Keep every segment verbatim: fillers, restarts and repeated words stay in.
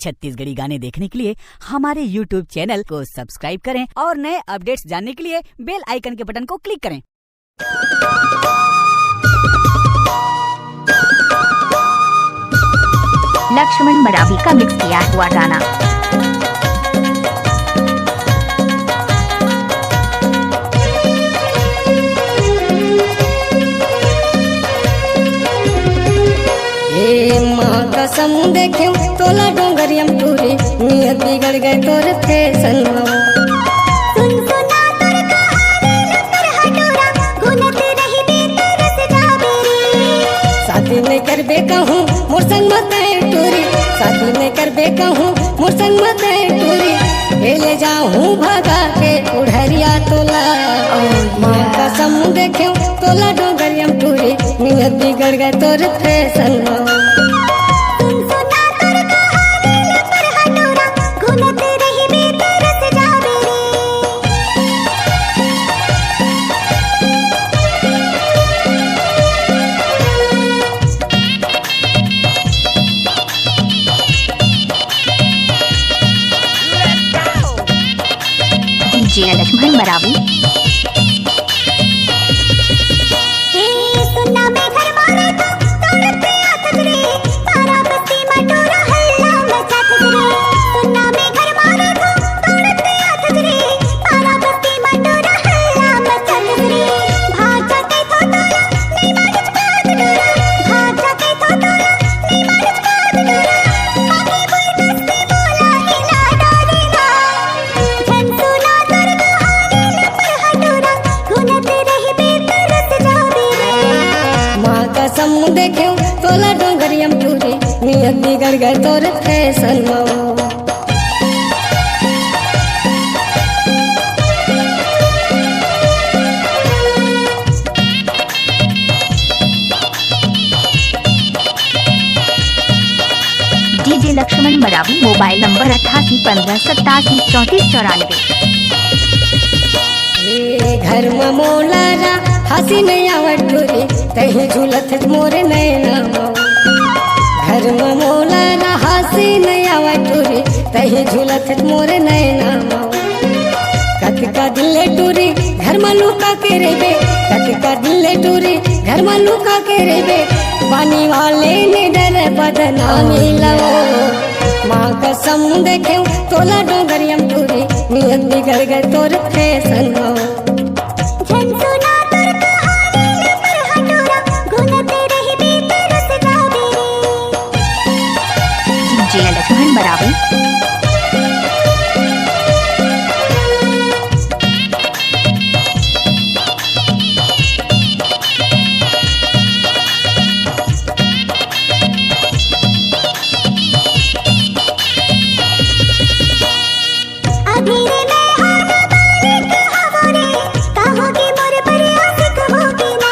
छत्तीसगढ़ी गाने देखने के लिए हमारे YouTube चैनल को सब्सक्राइब करें और नए अपडेट्स जानने के लिए बेल आइकन के बटन को क्लिक करें। लक्ष्मण मरावी का मिक्स किया हुआ गाना। ए माँ कसम देखेंव तोला डोंगरिया म टूरी, नियत बिगड़ गे तोर फैशन म। सुन सुना तोर कहानी लतर हटोरा, घुनत रहिबे तरस जाबे रे। शादी नइ करबे कहूँ मोर संग म तैं टूरी, शादी नइ करबे कहूँ मोर संग म तैं टूरी। ए ले जाहूँ भगा के उड़हरिया तोला। माँ कसम देखेंव तोला डोंगरिया म टूरी, नियत बिगड़ गे तोर फैशन म। सुन सुना तोर कहानी लतर हटोरा, घुनत रहिबे तरस जाबे रे। डीजे लक्ष्मण मरावी। ए सुना मैं घर मारे तो तोड़ते आखिरी, पारा बस्ती मा टोरा हल्ला मचात रे। सुना मैं घर मारे तो तोड़ते आखिरी, पारा बस्ती मा टोरा हल्ला मचात रे। भाग जाते तो तोरा नहीं मारे तो डोरा, भाग जाते तो तोरा नहीं मारे तो डोरा। बाकी कोई दस्ती बोला इला डोरी ना। झन सुना तोर कहानी लतर हटोरा, घुनत रहिबे तरस जाबे रे। माँ कसम देखेंव तोला डोंगरिया म टूरी, नियत बिगड़ गे तोर फैशन म। DJ Laxman Maravi, mobile number अट्ठासी पन्द्रह सत्तासी चौंतीस चौरानवे। ए घर म मोला रा हँसी नइ आवत टूरी, तहीं झूलत हस मोर नैना म। घर म मोला रा हँसी नइ आवत टूरी, तहीं झूलत हस मोर नैना म। कतका दिन ले टूरी घर म लुका के रहिबे, कतका दिन ले टूरी घर म लुका के रहिबे। पानी वाले ने डर बदनामी लवो। माँ कसम देखेंव तोला डोंगरिया म टूरी, नियत बिगड़ गे तोर फैशन म। झन सुना तोर कहानी लतर हटोरा, घुनत रहिबे तरस जाबे रे। डीजे लक्ष्मण मरावी। अभी रे मैं हा नाबालिग हवों रे, कहोगे मोर बर आशिक होगे ना।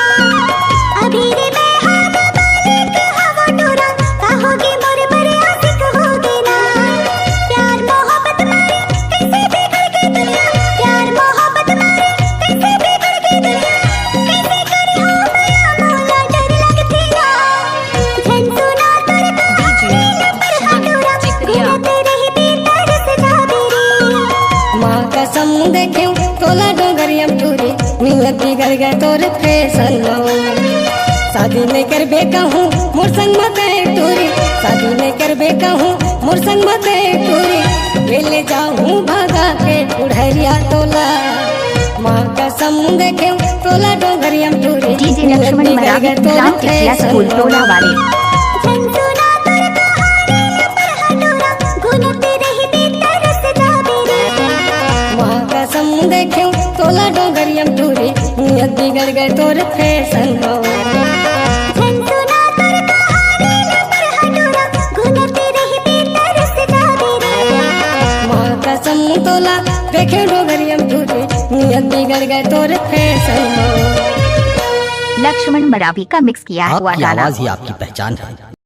अभी रे मैं हा नाबालिग हवों टूरा, कहोगे मोर बर आशिक होगे ना। प्यार मोहब्बत मारे कैसे बिगड़ गे दुनिया, प्यार मोहब्बत मारे कैसे बिगड़ गे दुनिया। कैसे करी हो मया मोला डर लगथे ना। झन सुना तोर कहानी लतर हटोरा, घुनत रहिबे तरस जाबे रे। माँ कसम देखेंव तोला डोंगरिया म टूरी, नियत बिगड़ गे तोर फैशन म। शादी नइ करबे कहूँ मोर संग म तैं टूरी, शादी नइ करबे कहूँ मोर संग म तैं टूरी। ए ले जाहूँ भगा के उड़हरिया तोला। माँ कसम देखेंव तोला डोंगरिया म टूरी, डीजे लक्ष्मण मरावी, राम टिकिया स्कूल टोला वाले। झन सुना तोर कहानी लतर हटोरा, घुनत रहिबे तरस जाबे रे। माँ कसम देखेंव तोला डोंगरिया म टूरी, नियत बिगड़ गे तोर फैशन म। झन सुना तोर कहानी लतर हटोरा, घुनत रहिबे तरस जाबे रे। माँ कसम तोला देखेंव डोंगरिया म टूरी, नियत बिगड़ गे तोर फैशन म। लक्ष्मण मरावी का मिक्स किया हुआ आपकी गाना। आवाज ही आपकी पहचान है।